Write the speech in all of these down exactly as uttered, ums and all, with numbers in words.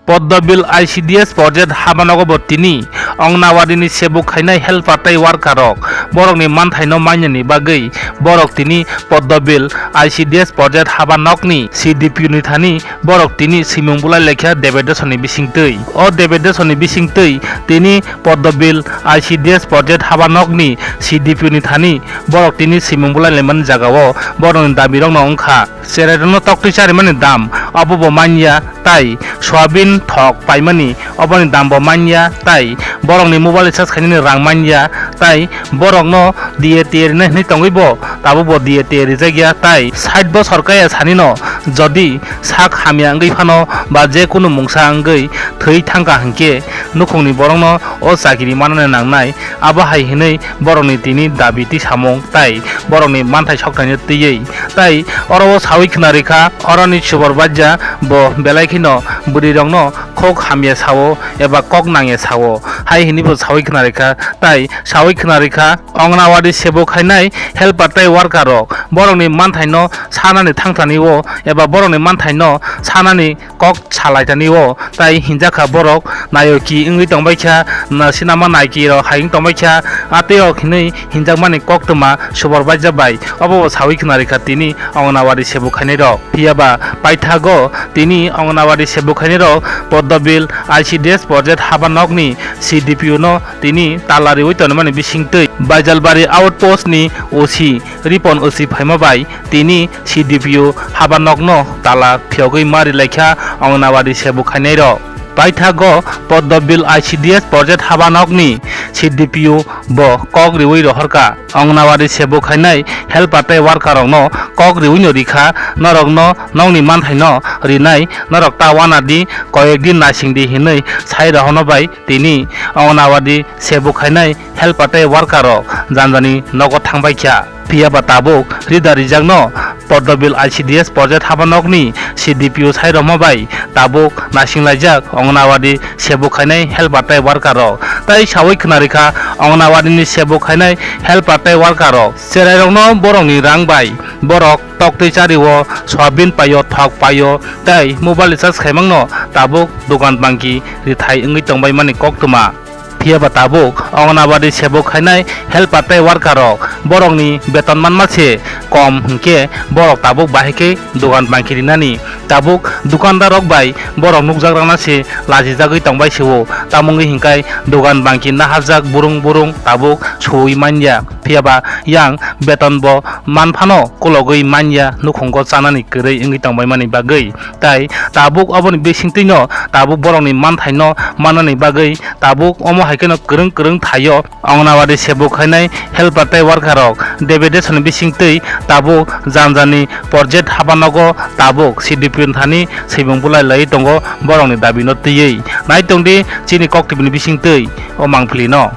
Poddobil I C D S project habanogo bo tini Anganwadini sebuk khainai helper tei worker rok borokni manthaino mainani bagwi borok tini Poddobil I C D S project habanokni C D P O ni thani borok tini swimung bulai laikha debate desoni bisingtwi. O debate desoni bisingtwi tini Poddobil I C D S project habanokni C D P O ni thani borok tini swimung bulai laimani jagao borokni damirokno wngkha. Cherairokno toktwi charimani dam, abo bo manya, tai soyabin thok paimani, oboni dam bo manya, tai borokni mobile recharge khainani rang manya, tai borokno D A T A rinai hinwi tongwi bo tabuk bo D A T A rijak ya, tai sait bosor kaya sanino jodi sak hamya wngwi phano ba je kunu mungsa wngwi thwi thangkha hinkhe nukhungni borokno o chakiri manani nangnai. Abo hai hinwi borokni tini dabi twi samung tai borokni manthai soknaino twiwi tai oro o sawi khna rikha, oroni supervisor bo belai kheno bwrwirokno khok hamya sao eba kok nangya sao hai hinwi bo sawi khna rikha. Tai sawi khna rikha, Anganwadi sebuk khainai helper tei worker rok borokni manthaino sanani thangthani o eba borokni manthaino sanani kok salaitani o tai hinjakha borok nayoki wngwi tongbaikha, na sinama naiki rok hai wng tongbaikha, atwi rok hinwi hinjakmani koktwma supervisor bai obo bo sawi khna rikha tini Anganwadi sebuk khainai rok. Phiyaba paithago tini Anganwadi sebuk khainai rok Poddobil I C D S project habanokni C D P O no tini tala riwi tonimani bisingtwi Baijalbari outpost ni O C Ripon O C phaima bai tini C D P O habanokno tala phiyogwi ma rilaikha Anganwadi sebuk khainairok. Paithago Poddobil I C D S project habanokni C D P O bo kok riwi rohorkha. Anganwadi sebuk khainai helper tei worker rokno kok riwino rikha, norokno nokni manthaino rinai, norok ta wanadi, koyekdi naisingdi hinwi sai rohono bai tini Anganwadi sebuk khainai helper tei worker rok janjani nogo thangbaikha. Phiyaba tabuk rida rijakno Poddobil I C D S project habanokni C D P O sai rohma bai tabuk naisinglaijak Anganwadi sebuk khainai helper tei worker rok. Tai sawi khna rikha Anganwadini sebuk khainai helper tei worker rok. Cherairokno borokni rang bai borok toktwi chario, soyabin paio, thok paio tei mobile recharge khaimangno tabuk dogan bangki rithai wngwi tongbaimani koktwma. Phiyaba tabuk Anganwadi sebuk khainai helper tei worker rok borokni beton manma se kom hinkhe borok tabuk bahai khe dogan bangki rinani. Tabuk dukandar rok bai borok nukjak rana se lachijagwi tongbai se o, tamungwi hinkhai dogan bangki naharjak burung burung tabuk suwi manya. Phiyaba yang beton bo manphano kulogwi manya nukhungo chanani kwrwi wngwi tongbaimani bagwi. Tai tabuk oboni bisingtwino tabuk borokni manthaino mannani bagwi tabuk omo hai kheno kwrwng kwrwng thaio Anganwadi sebuk khainai helper tei worker rok debate desoni bisingtwi tabuk janjani project habanogo tabuk C D P O ni thani swimung bulai laiwi tongo borokni dabino twiwi. Naitongdi chini kok T V ni bisingtwi o mangpili no.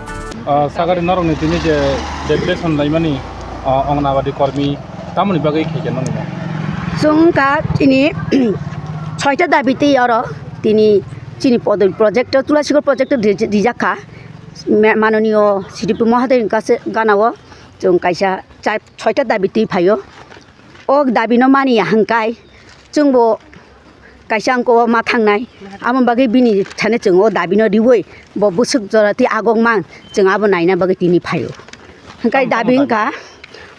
Ah, sagari norokni tini je deputation laimani, ah, Anganwadi kormi tamoni bagwi khaikhe nokni no? Chwng wngkha chini soita dabi twi oro tini chini podol project o, Tulasikor project o rij-, rijak kha. Me-, manoniyo C D P Mohoday ni kaisa gana o chwng kaisa char soita dabi twi phaio. O dabi no mani ya hwnkhe chwngbo kaisa wngkha o ma thangnai, amo bagwi bini thani chwng o dabi no riwi bo bwswk jora twi agok man chwng abo naina bagwi tini phaio. Hwnkhe tamo dabi tamo wngkha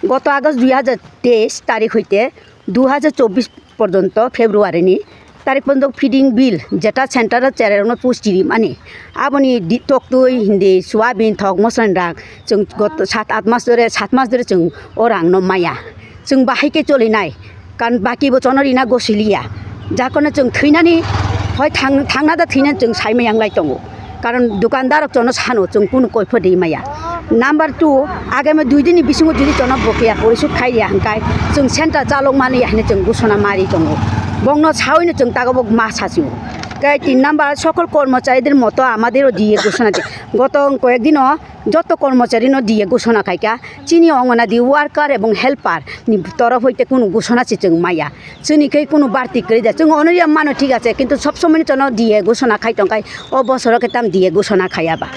goto August dui hajar teis tarik hoite dui hajar chobbish porjonto February ni tarik porjonto feeding bill jeta center o cherai rokno pusti rimani, aboni di-, toktwi hindi soyabin thok mosani rang chwng goto sat at mas dhore, sat mas dhore chwng o rang no maya. Chwng bahai khe cholinai, kan baki bo chono rina gosiliya. Jakono chwng thwinani, hoi thang-, thangna da thwinani chwng sai maya wng lai tongo. Karon dukandar rok chono sano chwng kunu koipho de maya. Number two, agami dui din ni bisingo jodi chono bokeya porisod khai ya hwnkhe chwng center chalok mani ya hinwi chwng gusona mari tongo. Bongno sawi no chwng tago bo ma sasio. Khe tin number, sokol kormochari der moto amader o diye gusona de. Goto koyek dino joto kormochari no diye gusona khaikha. Chini Anganwadi worker ebong helper ni torof hoite kunu gusona se chwng maya. Chini khe kunu barti kwrwi da. Chwng onoria mano thik ache, kintu sob somoi no chono diye gusona khai tongkhai, o bosoro khe tam diye gusona khaiya ba.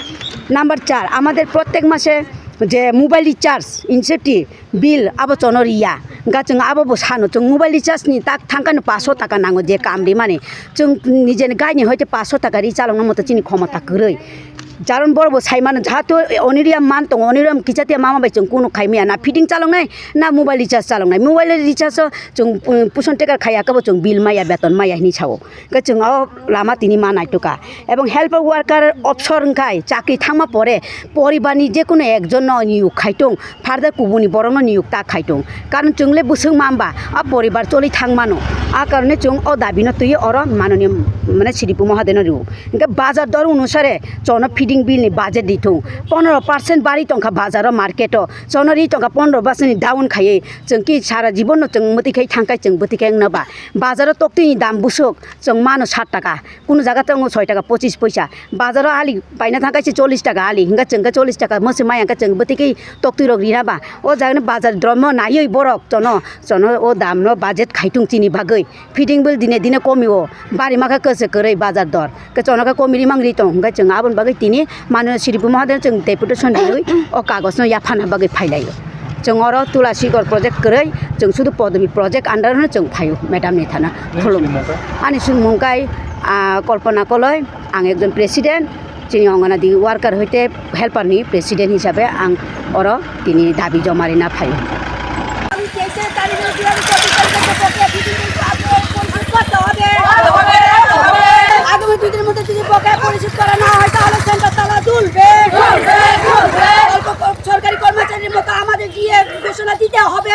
Number char, amader prottek mase Je mobile recharge, incentive, bill abo chono riya. Hingkha chwng abo bo sano, chwng mobile recharge ni tak thangkha no paso taka nango je kam rimani. Chwng nijeni gaini hoite paso taka ri chalokna moto chini khomota kwrwi. Jaron borok bo sai mano, jahato oniriya man tongo, oniriya kichatia mama bai chwng kunu khai maya, na fitting chaloknai, na mobile recharge chaloknai. Mobile recharge o chwng, um, puson tekar khaiya khe bo chwng bill maya, beton maya hinwi sao. Hingkhe chwng o lama tini ma naitokha. Ebong helper worker opsor wngkhai chakri thangma pore poribarni jekunu ekjonno niyok khai tong, further kubuni borokno niyok ta khai tong. Karon chwngle bwswk ma hwnba a poribar choli thang mano. A karone chwng o dabino twi oro manoni mane Siripu Mohadeno rwo. Hingkhe bazar dor onusare chono feeding bill ni budget di thung. Pondro percent bari tongkha bazaro market o. Chono ri tongkha pondro percent ni down khaiwi. Chwng ki sara jibon no chwng mwtwi khai thangkhai chwng bwtwi khai wngna ba. Bazaro toktwi ni dam bwswk chwng mano sat taka. Kunu jaga tongo soi taka pochis poisa. Bazaro ali paina thang kaisa chollish taka ali. Hingkha chwng khe chollish taka mwswi maya hingkha chwng bwtwi khai toktwi rok rina ba. O jaga ni bazar dromo naiwi borok chono, chono o dam no budget khai thung chini bagwi. Feeding bill dine dine komi o. Bari makha kwchwk kwrwi bazar dor. Khe chono khe komi rimang ri tong. Hingkha chwng aboni bagwi tini mano Siripu Mohadeno chwng deputation riwi o kagoj no yaphana bagwi phailaio. Chwng oro Tulasigar project kwrwi, chwng sudu Podobi project under no chwng phaio, madam ni thana. Nini khulum. Sini mungkha? Ani sini mungkha, ah, Kalpana Koloi, ang ekjon president, chini Anganwadi worker hoite helper ni president hisabe ang oro tini dabi joma rina phaio. আগামী দুই দিনের মধ্যে যদি বকেয়া পরিশোধ করা না হয়, তাহলে সেন্টার তালা ঝুলবে। অল্প ক-, সরকারি কর্মচারীর মতো আমাদের জিএ ঘোষণা দিতে হবে।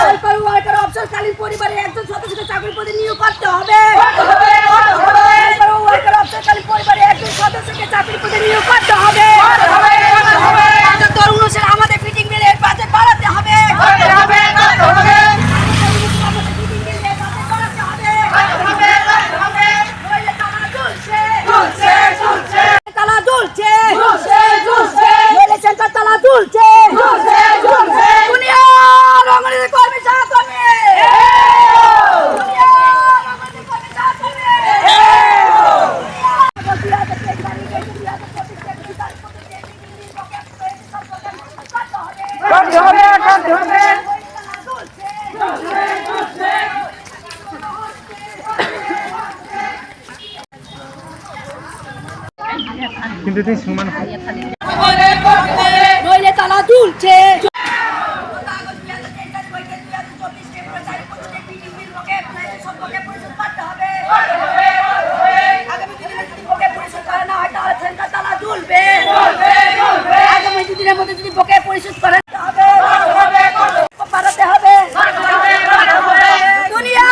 হেল্পার ওয়ার্কার অবসরকালীন পরিবারের একজন সদস্যকে চাকরি পদে নিয়োগ করতে হবে। হেল্পার ওয়ার্কার অবসরকালীন পরিবারের একজন সদস্যকে চাকরি পদে নিয়োগ করতে হবে। বাজার দর অনুসারে আমাদের ফিটিং মিলের বাজেট বাড়াতে হবে। বাজার দর অনুসারে আমাদের ফিটিং মিলের বাজেট বাড়াতে হবে। নইলে তালা ঝুলছে। তালা ঝুলছে। ঝুলছে, ঝুলছে। রেল স্টেশন তালা ঝুলছে। ঝুলছে, ঝুলছে। দুনিয়া রঙের কর্মী সহকর্মী। দুনিয়া রঙের কর্মী সহকর্মী। করতে হবে, করতে হবে। কিন্তু তুই সুমান নইলে তালা ঝুলছে। আগামী দিনে যদি বকেয়া পরিশোধ করা না হয়, তাহলে সেন্টার তালা ঝুলবে। আগামী দুদিনের মধ্যে যদি বকেয়া পরিশোধ করা না হবে, বাড়াতে হবে। দুনিয়া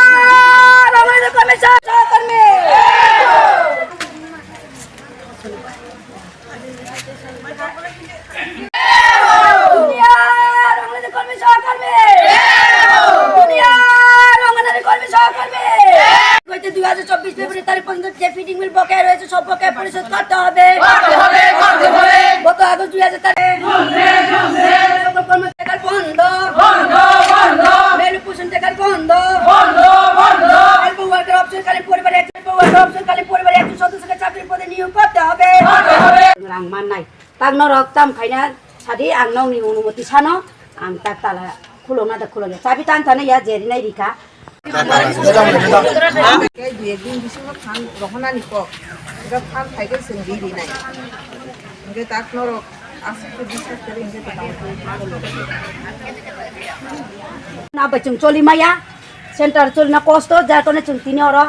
রঙের কর্মী সহকর্মী। দুনিয়া রঙের কর্মী সহকর্মী। দুনিয়া রঙের কর্মী সহকর্মী। হইতে দুই হাজার চব্বিশ ফেব্রুয়ারি তারিখ পর্যন্ত যে ফিটিং বিল বকেয়া রয়েছে, সব বকেয়া পরিশোধ করতে হবে। গত আগস্ট দুই হাজার তারিখ। কর্মচারী বন্ধ। মেলু পোষণ টেকার বন্ধ। হেল্প ওয়ার্কার অবসরকালীন পরিবারে একজন, হেল্প ওয়ার্কার অবসরকালীন পরিবারে একজন সদস্যকে চাকরির পদে নিয়োগ করতে হবে। Rang mannai. Tak norok tam khaina sadi ang nokni onumoti sano ang tak tala khulokna da khulokya. Chabi tang thana ya jerinai rikha. Kei dui ek din bisingo phan rohonani kok. Ega phan phai khe chwng ri rinai. Hingke tak norok aswk khe biswas kwrwi hingke tong. Na bai chwng choli maya. Center choli na kosto jar kone chwng tini oro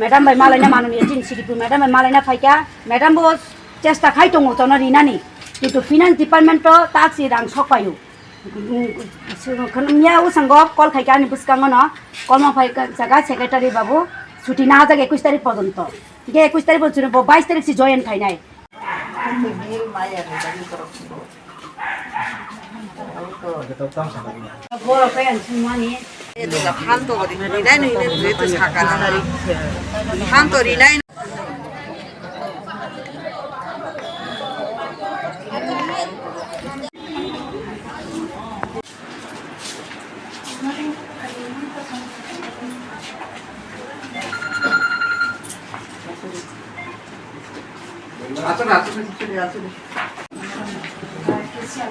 madam bai malaina manoni chini siripu madam bai malaina phaikha. Madam bo chesta khai tongo chono rinani. Kintu finance department to taksi rang sok paio. Miya usango call khaikha ani bwskango no, call ma phai jaga secretary babu, chuti na jak ekush tarik porjonto. Hingke ekush tarik porjonto bo bais tarik si join khainai. Borok khe ang sungmani. Phan to rinai no hinwi to sakha na. Phan to rinai. Aswk, aswk, aswk, aswk. Oh,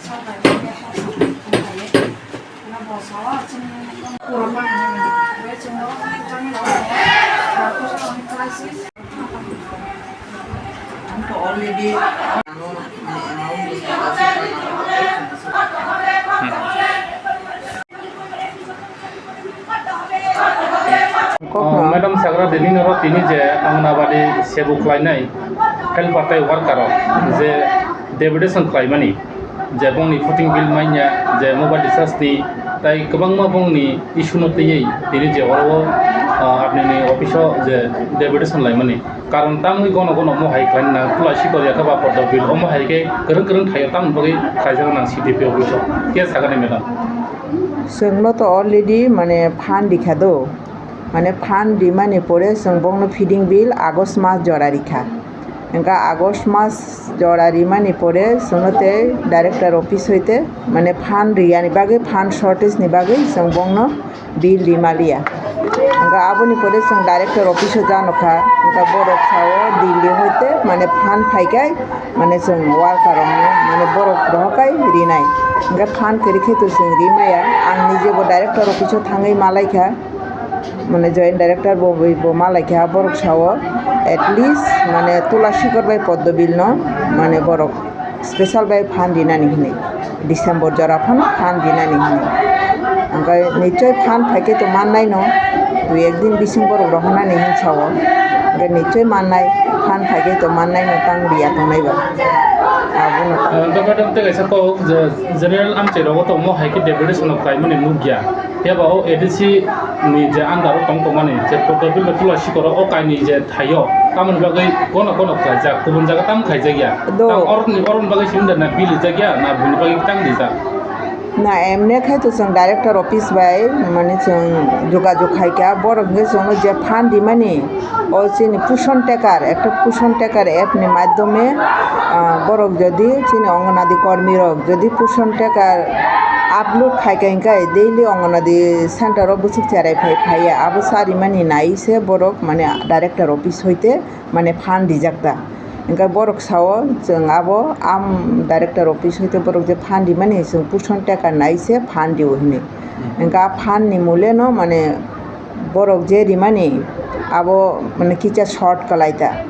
Madam Sagra Devi noro tini je Anganabadi sebu khlainai helper tei worker rok je deputation khlaimani, je bongni footing bill manya, je mobile recharge ni tei kwbangma bongni issue no twiwi tini je oro, ah, apni ni office o je deputation laimani. Karon tamni gono gono omo hai khlaina tula sikor ya khe ba poddo bill omo hai khe kwrwng kwrwng thaio tamni bagwi khlaijak nang C D P office o. Khe sakani madam? Chwngno to already mane phan rikha do. Mane phan rimani pore chwng bongno feeding bill August mas jora rikha. Hingkha August mas jora rimani pore chwngno tei director office hoite mane phan riyani bagwi, phan shortage ni bagwi chwng bongno bill rimaliya. Hingkha aboni pore chwng director office o janokha, hingkha borok sao Delhi hoite mane phan phaikai, mane chwng worker rokno mane borok rohokai rinai. Hingkha phan kwrwi khe to chwng rimaya. Ang nijebo director office o thangwi malaikha, mane joint director bo, bo malaikha, borok sao at least mane tula sikor bai poddo bill no mane borok special bai phan rinani hinwi, December jora phano phan rinani hinwi. Hingkhe nichoi phan phaikhe to mannaino, dui ek din bising borok rohornani hin sao. Hingkhe nichoi mannai, phan phaikhe to mannaino tang riya tongnai ba. Abono ta. Ah, hingkhe madam tei kaisa kok je general amchai rogo to omo hai khe deputation o khlaimani nukya. Phiya ba o A D C ni je under o tong tongmani je poddo bill bai tula sikoro o kainwi je thaio, tamoni bagwi gono gono khlaijak, kubun jaga tamo khaijakya. Do. Tamo oroni, oroni bagwi se wngda na bill rijakya, na bini bagwi tang rijak? Na, emne khai to chwng director office bai, mane, chwng jogajog khaikha, borok hwnkhe chwngno je phan rimani, o chini Pushon Tracker, ekta Pushon Tracker app ni madhyome, ah, borok jodi chini Anganwadi kormi rok jodi Pushon Tracker upload khaikha, hinkhe daily Anganwadi center o bwswk cherai phai phaiya, abo cha rimani nai se borok, mane, director office hoite, mane, phan rijak ta. Hingkhe borok sao, chwng abo am director office hoite borok je phan rimani, chwng Pushon Tracker nai se phan rio hinwi. Hingkhe a phan ni mule no, mane, borok je rimani, abo, mane, kisa short kwlai ta.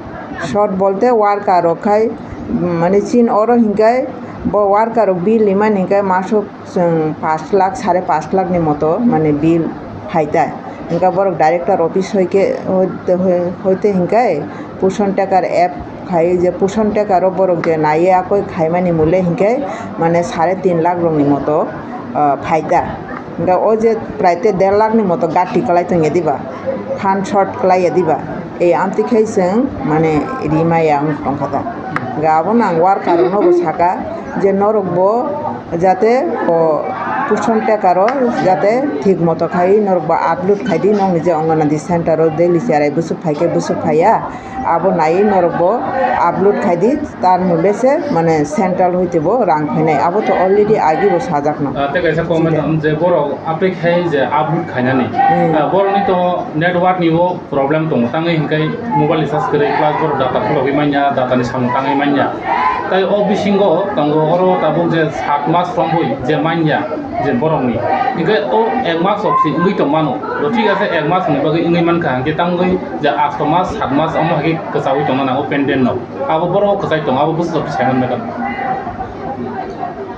Short bolte worker rok khai, mane, chin oro hingkhe bo worker rok bill rimani hingkhe masuk chwng pash lakh, sare pash lakh ni moto, mane, bill phai ta. Hingkhe borok director office hoike, hoite, hoite hingkhe Pushon Tracker app khai je Pushon Tracker o borok je naiye akoi khaimani mule hingkhe, mane, sare tin lakh rok ni moto, ah, phai ta. Hingkhe o je prai te der lakh ni moto gati kwlai tongya diba, phan short kwlaiya diba, ei amtwi khai chwng, mane, rimaya wng tongkha ta. Hingkhe abono ang worker rokno bo saka je norok bo jate o Pushon Tracker o jate thik moto khai norok bo upload khai di, nokni je Anganwadi center o daily cherai bwswk phai khe bwswk phaiya, abo naiwi norok bo upload khai di, tar mule se, mane, central hoite bo rang phainai, abo to already agi bo sajak no. Ah, tei kaisa comment je borok upload khai je upload khainani. Hmm. Ah, borokni to network ni bo problem tongo, tangwi hinkhe mobile recharge kwrwi, plus borok data khulogwi manya, data ni samung tangwi manya. Tai o bisingo tongo oro tabuk je sat mas rombwi je manya je borokni, hinkhe o ek mas rok se wngwi tongmano. To thik ase, ek mas ni bagwi wngwi mankha, hinkhe tangwi je asto mas, sat mas omo hai khe kwchawi tongna nango pendant no. Abo borok kwchai tongo, abo bwswk saimannai.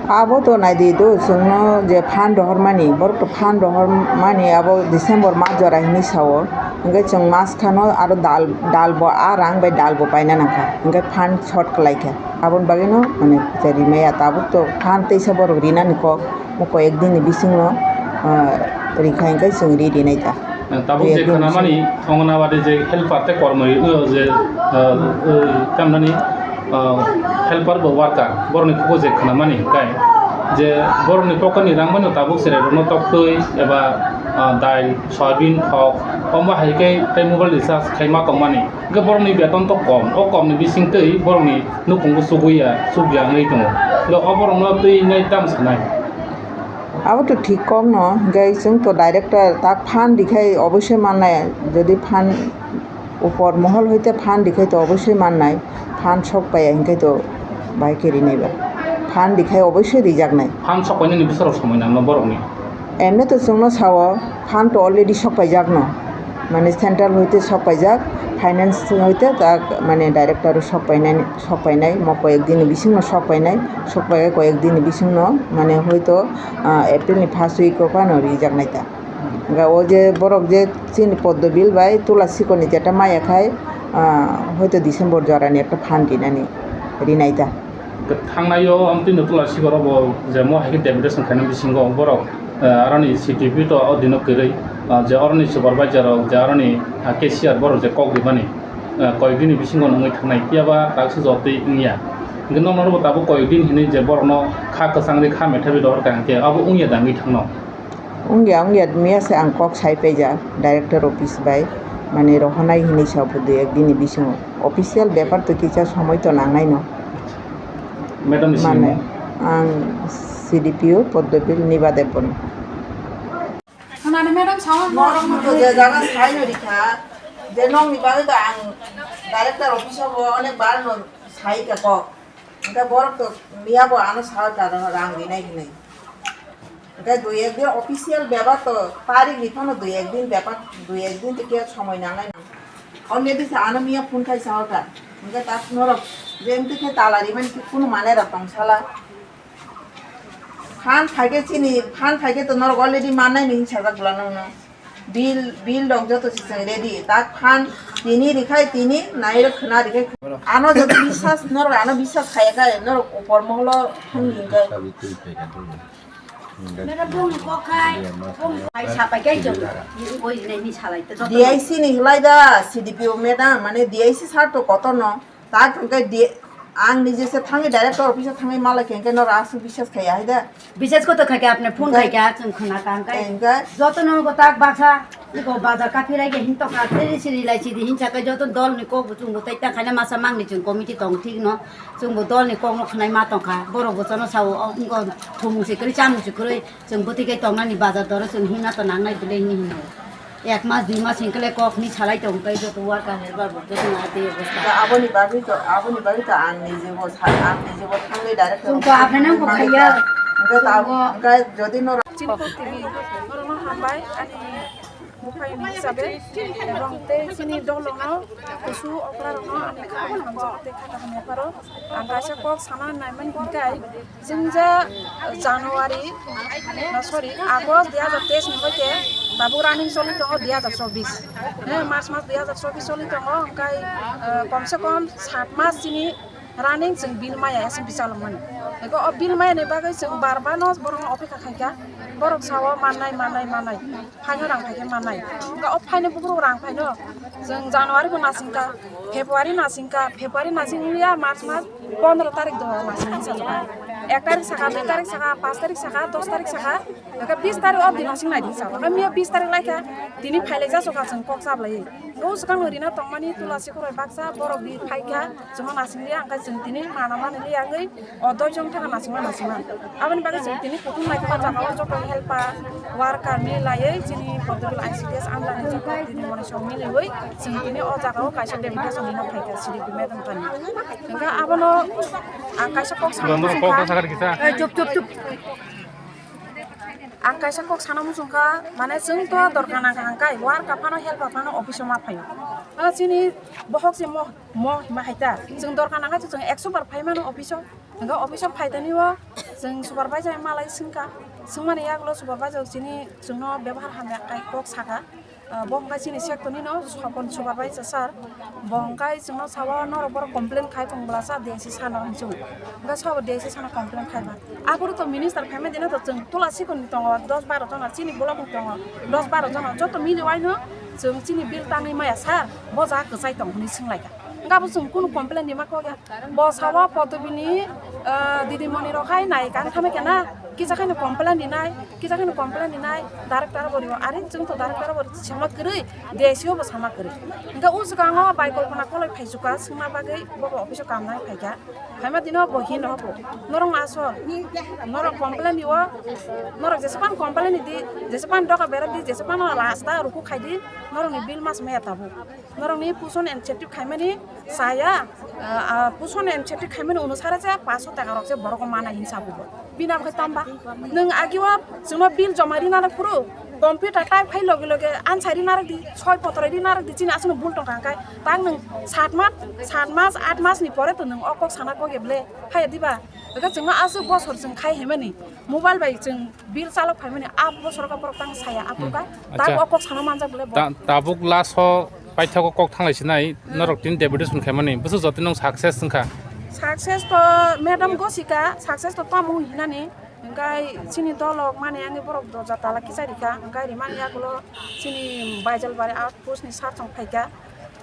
Abo to naidi do, chwngno je phan rohormani, borok to phan rohormani abo December mas jora hinwi sao. Hingkhe chwng mas khano aro dal, dal bo a rang bai dal bo paina nangkha. Hingkhe phan short kwlaikha. Aboni bagwino, mane, je rimaya tabuk to phan teisa borok rinani kok, mo koi ek din ni bisingno, ah, rikha hingkhe chwng ri rinai ta. Tabuk je khnamani Anganwadi je helper tei kormoi, o je, ah, ah, tamnani, ah, helper bo worker, borokni khugo je khnamani kai je borokni pocket ni rang mano tabuk chwrai rokno toktwi eba, ah, dal, soyabin, thok, omo hai khe tei mobile recharge khai ma tongmani. Hingkhe borokni beton to kom, o komni bisingtwi borokni nukhungo chugui ya, chukya wngwi tongo. Hingkhe o borokno twi wngnai tamo sanai? Abo to thik kokno, hingkhe chwng to director tak phan rikhai oboisoi mannai, jodi phan upor mohol hoite phan rikhai to oboisoi mannai, phan sok paiya hingkhe to bai khe rinai ba. Phan dikhai oboisoi rijaknai. Phan sokpainani bisaro somoi nangno borokni. Emne to chwngno sao, phan to already sokpaijakno. Mane central hoite sokpaijak, finance hoite tak mane director sokpainani, sokpainai, mo koyek dini bisingno sokpainai, sokpai koyek dini bisingno mane hoito, ah, April ni first week o phano rijaknai ta. Ga o je borok je chini Poddo bill bai Tula Sikoni jeta maya khai, ah, hoito December jorani ekta phan rinani, rinai ta. Thangnaio amtwino Tula Sikoro bo je mo hai khe deputation khaina bisingo borok, ah, aroni C T P to o dino kwrwi, ah, je aroni supervisor rok, je aroni, ah, cashier borok je kok ribani, ah, koyek dini bisingo wngwi thangnai, phiya ba tak se jotwi wngya. Hwnkhe nono bo tabuk koyek din hinwi je borokno kha kwchangri kha methaiwi rohor kha hwnkhe abo wngya da wngwi thangno. Wngya, wngya, miya se ang kok sai paijak director office bai, mane rohornai hinwi sa bo dui ek dini bisingo. Official bepar to kisa somoi to nangnai no. Madam ni Mane, simo? Ang C D P O Poddobil Niba Debbarma. Khwnadi madam, sao norok no to je jaga sai no rikha, je nokni bagwi to ang director office o bo onek bar no sai kha kok. Hwnkhe borok to miya bo ano sao ta rang rinai hinwi. Hwnkhe dui ek din official bebak to tarik ni phano dui ek din bebak, dui ek din to khe somoi nangnai nang. Already sa ano miya phone khai sao ta. Hwnkhe tak norok je mtwi khe tala rimani khe kunu manai rok tong sala. Phan phaikhe chini, phan phaikhe to norok already mannai ni hinsa jak bwla nokno. Bill, bill rok joto se chwng ready. Tak phan tini rikhai tini, nai rok khwna rikhai. Ano joto biswas, norok ano biswas khaiya khe, norok upor moholo thangni hinkhe. Madam, bongni kok khai, bongni khai sapai kai jong, boi nai ni salai to joto. D I C ni hilai da, C D P O madam, mane D I C sir to kotor no. Tak hwnkhe di-, ang nije se thangwi director office o thangwi malai khe hwnkhe norok aswk biswas khaiya hai da. Biswas kotor khai khe apni phone khai khe chwng khwna ka hwnkhe. Hwnkhe? Joto no go tak baksa, iko bazar kaphi rai khe hin tokha, siri siri lai sidi hinsa khe joto dol ni kok bo chwng bo tai ta khaina masa mangni chwng committee tong thik no, chwng bo dol ni kok no khwnai ma tong kha, borok bo jono sao, o, wngko thumung se kwrwi chamung se kwrwi. Chwng bwtwi khe tongnani bazar doro chwng himna to nangnai bwle hini hino. Ek mas dui mas hinkhe le kok ni salai tong kai joto worker helper bo joto na tei obostha. Da aboni bagwi to, aboni bagwi to ang nijebo sa-, ang nijebo thangwi direct Chwng to aphaino wngkha khaiya. Hwnkhe ta-, hwnkhe jodi norok Chini kok tini, norokno hambai ani buphayni hisabe, ebong tei chini dolono kusu okra rokno ani khakang hamjak tei khakang hamya pharo. Ang kaisa kok sana naimani hinkhe, chwng je January, na sorry, August dui hazar teis ni hoite tabuk running choli tongo dui hazar chobbish. He, March mas dui hazar chobbish choli tongo, hwnkhe, eh, komse kom sat mas chini running chwng bill maya S M P chalokmani. Eko o bill maya ni bagwi chwng bar bar no borok no opekha khaikha. Borok sao mannai, mannai, mannai. Phaino rang phaikhe mannai. Hwnkhe o phaino bugruk rang phaino chwng January bo nasingkha, February nasingkha, February nasing wngya March mas pondro tarik do nasing hinsa jora. Ek tarik saka, dui tarik saka, panch tarik saka, dos tarik saka, hwnkhe bis tarik o din nasing nai hinsa. Hwnkhe miya bis tarik laikha, tini phailai jasokha chwng kok chablai. O swkang rina tongmani Tulasi Khoroi baksa borok di phaikha, chwngno nasing liya, hwnkhe chwng tini mana mani liya wngwi o doichwng wngkha nasingma nasingma. Aboni bagwi chwng tini kuthum naikhe o jaga o joto helper, worker milaiwi chini Poddobil I C D S under ni joto tini moni song miliwi chwng tini o jaga o kaisa deputation rina phaikha C D P madam thani. Hwnkhe abono ang kaisa kok sana muchungkha. Ei, chup, chup, chup. Ang kaisa kok sana muchungkha, mane chwng to dorkar nangkha hwnkhe worker phano helper phano office o ma phaio. O chini bohok se mo, mo hima hai ta. Chwng dorkar nangkha chwng ekso bar phai mano office o. Hwnkhe office o phaitani o chwng supervisor malai swngkha. Swngmani yagulo supervisor chini chwngno bebohar hamya khai kok sakha. Ah, bo hwnkhe chini sector nino Sopon supervisor sir. Bo hwnkhe chwngno sao norok borok complain khai tong bwlasa D I C sano hinwi chwng. Hwnkhe sabo D I C sano complain khai ba. Aphuru to minister phaima dino to chwng Tulasi Khoroi tongo dos baro jona, chini block ni tongo dos baro jona. Joto mili waino chwng chini bill tangwi maya sir, bo jaga kwchai tong hinwi swnglaikha. Hwnkhe abo chwng kunu complain rima kok ya. Bo sao Poddobil ni, ah, didimoni rok hai nai kang thame khe na, kisa khe no complain rinai, kisa khe no complain rinai, director bo rio, are chwng to director bo sama kwrwi, D I C o bo sama kwrwi. Hwnkhe o swkango bai kolpona koloi phaichukha swngna bagwi, bo bo office o kam nai phaikha. Phaima dino bo hino bo, norok asol, norok complain rio, norok jesepan complain di, jesepan doga bera di, jesepan rasta ruku khai di, norok ni bill mas maya tabuk. Norokni puson incentive khaimani chaya, Ah, ah, puson M C T khaimani uno sara je paso taka rok je borok mana hinsa bubo. Bina bwkhe tamba. Nwng agiwa chwngno bill joma rina rok phuru computer type khai loge loge answer rina rok di, soi potro rina rok di, chini aswkno bul tongkha hwnkhe. Tang nwng sat mas, sat mas, at mas ni pore to nwng o kok sana kok eble. Hai diba? Hwnkhe chwngno aswk bosor chwng khai himani. Mobile bai chwng bill chalok phaimani, abo sorkar borok tang saya, aphuru ka, Hmm. Acha. Tabuk o kok sana manjak bole bo. Ta-, tabuk last o paithago kok thanglai sinai, Hmm. Norok tin deputation khaimani, bwswk jotino success wngkha? Success to madam gosika, success to tamo hinani, hwnkhe chini dolok mani ani borok doja tala kichari kha, hwnkhe rimani yagulo chini Baijalbari outpost ni sir chong phaikha.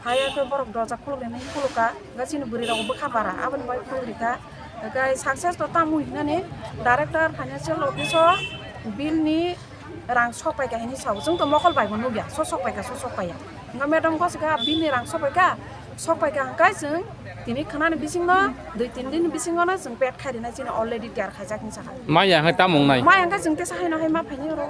Haiya khe borok dorja khuluknani khulukha, hwnkhe chini bwrwi rok bwkha bara, aboni bagwi khuluk rikha. Hwnkhe success to tamo hinani director financial office o bill ni rang sok paikha hinwi sao. Chwng to mokol bai bo nukya, so sok paikha, so sok paiya. Hwnkhe madam gosika bill ni rang sok paikha, sok paikha hwnkhe chwng tini khwnani bisingno dui tin din bisingo no chwng pet khai rinai chini already tiyar khaijak hinwi sakha. Maya hwnkhe tamo wngnai? Maya hwnkhe chwng tesa haino hai ma phaini oro.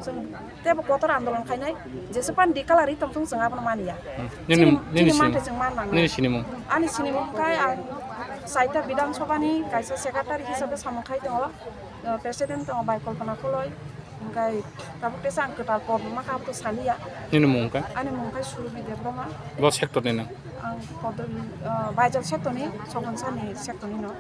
Chwng Tebo kotor andolon khainai, jesepan dikalari tongthung chwng abono maniya. Hmm. Nini, chini, nini chini sini, manthai chwng man nangnai. Nini sinimung? Ani sinimung kai ang Saita Bidhan Sabha ni kaisa secretary hisabe samung khai tongo. Uh, president tongo bai Kalpana Koloi. Hingkai tabuk tesa ang kwtal porno ma kha, abotw saliya. Nini mung kai? Ani mung kai Surubi Debbarma. Bo sector ni nang? Ang Podol, uh, Baijal sector ni, Sogansani sector ni no.